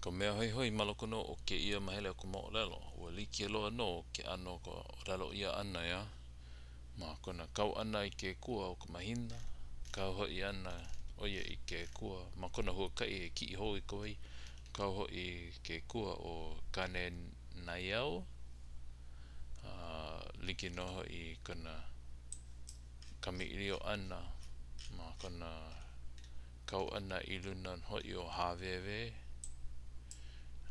Ka mea hoihoi ma loko nō o kēia mahele o ka moʻolelo, ua like loa nō ke ʻano o ka ʻōlelo ʻia ʻana, ʻeā? Ma kona kau ʻana i ke akua o ka mahina, kau hoʻi ana ʻo ia i ke akua ma kona huakaʻi e kiʻi hou i ka wai, kau hoʻi i ke akua ʻo Kānenaiau, a like nō hoʻi kona kamaʻilio ʻana ma kona kau ʻana i luna hoʻi o Hāwēwē,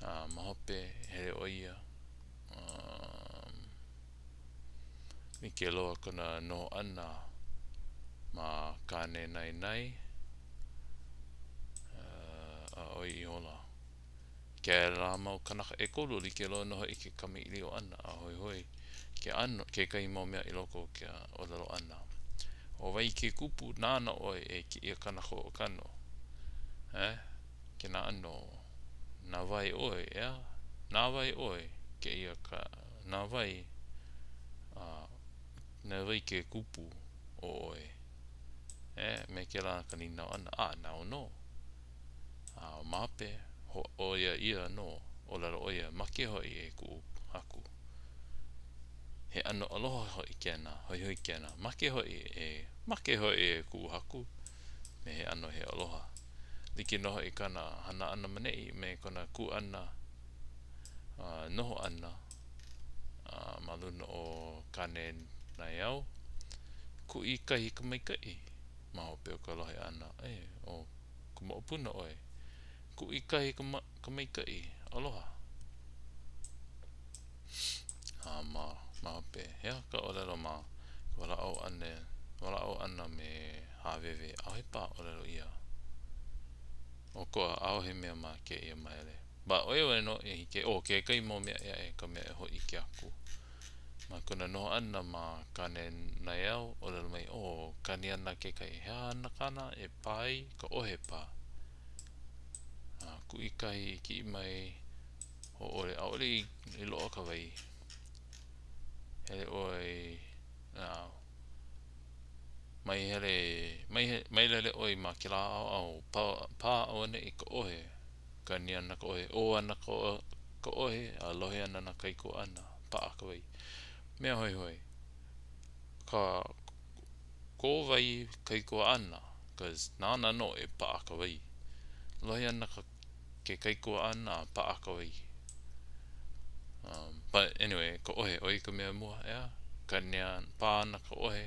a ma hope hele ʻo ia like loa kona noho ʻana ma Kānenaenae, a ʻo ia ihola. Kēlā mau kanaka ʻekolu like loa nō hoʻi ke kamaʻilio ʻana a hoihoi ke ʻano kekahi mau mea i loko o ka ʻōlelo ʻana. ʻO wai ke kupu nāna ʻoe e kēia kanaka hoʻokano? Eh? Kēnā ʻano na wai ʻoe, ʻeā? Na wai ʻoe kēia ka na wai a na wai ke kupu o ʻoe? Eh? Me kēlā ka nīnau ʻana, a nāu nō. A ma hope, hōʻoia ʻia nō, ʻōlelo ʻo ia, Make hoʻi e kuʻu haku. He ʻano aloha hoʻi kēnā, hoihoi kēnā, Make hoʻi e, make hoʻi e kuʻu haku, me he ʻano he aloha. Like nō hoʻi kāna hana ʻana ma neʻi me kona kū ʻana, a noho ʻana ma luna o Kānenaiau, kuʻikahi ka maikaʻi ma hope o ka lohe ʻana, e, ʻo ka moʻopuna ʻoe. Kuʻikahi ka, ka maikaʻi. Aloha. A ma, ma hope, he aha ka ʻōlelo ma ka walaʻau ʻana, walaʻau ʻana me Hāwēwē, ʻaʻohe paha ʻōlelo ʻia. ʻOkoʻa, ʻaʻohe mea ma kēia mahele. But ʻo ia wale nō i hiki, ʻo kekahi mau mea ʻē aʻe ka mea e hōʻike aku. Ma kona noho ʻana ma Kānenaiau, ʻōlelo mai, ʻO kani ana kekahi, he aha ana kāna e pā ai ka ʻohe pā. A kuʻikahi i kiʻi mai, hōʻole, ʻaʻole i loaʻa ka wai. Hele ʻoe, a mai hele, mai, mai lele ʻoe ma kēlā ʻaoʻao, pā, pā auaneʻi ka ʻohe. Kani ana ka ʻohe, ʻō ana ka ka ʻohe, a lohe ana nā kaikuaʻana, paʻa ka wai. Mea hoihoi, ka ko wai kaikuaʻana, cause nāna nō e paʻa ka wai. Lohe ana ka ke kaikuaʻana a paʻa ka wai. Um, but anyway, ka ʻohe, ʻo ia ka mea mua, ʻeā? Kani ana, pā ana ka ʻohe,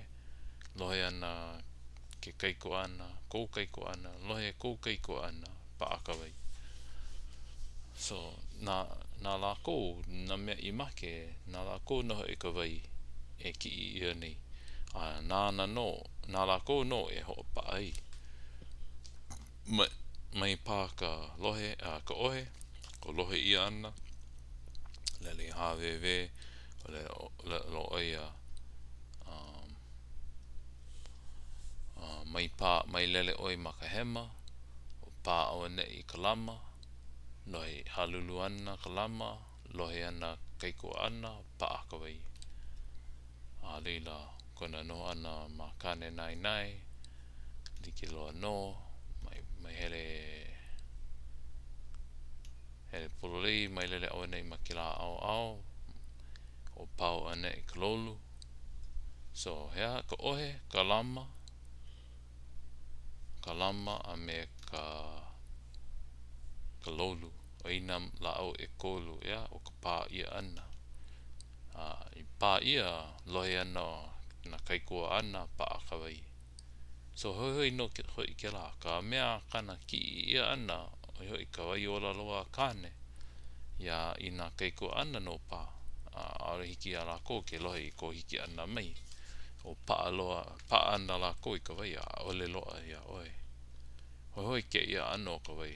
lohe ana ke kaikuaʻana, kou kaikuaʻana, lohe kou kaikuaʻana, paʻa ka wai. So, na, na lākou, nā mea i make, na lākou nō hoʻi ka wai e kiʻi ʻia nei. A nāna nō, na lākou nō e hoʻopaʻa ai. Mai, mai pā ka lohe, a ka ʻohe, ka lohe ʻia ʻana, lele hāwēwē, ʻōlelo ʻo ia, um, Mai pā, mai lele ʻoe ma ka hema, o pā auaneʻi ka lama, lohe halulu ana ka lama, lohe ana kaikuaʻana, paʻa ka wai. A laila, kona noho ʻana ma Kānenaenae, like loa nō, mai, mai hele, hele pololei, mai lele auaneʻi ma kēlā ʻaoʻao, o pā auaneʻi ka loulu. So, he aha ka ʻohe, ka lama, ka lama a me ka ka loulu. ʻO ia nā lāʻau ʻekolu, ʻeā, o ka pā ʻia ʻana. A i pā ʻia, lohe ana nā kaikuaʻana, paʻa ka wai. So, hoihoi nō hoʻi kēlā, ka mea kāna kiʻi ʻia ʻana, ʻo ia hoʻi ka wai ola loa a Kāne, iā i nā kaikuaʻana nō paha, a ʻaʻole hiki iā lākou ke lohe i kou hiki ʻana mai, o paʻa loa, paʻa ana lākou i ka wai a ʻaʻole loaʻa iā ʻoe. Hoihoi kēia ʻano o ka wai.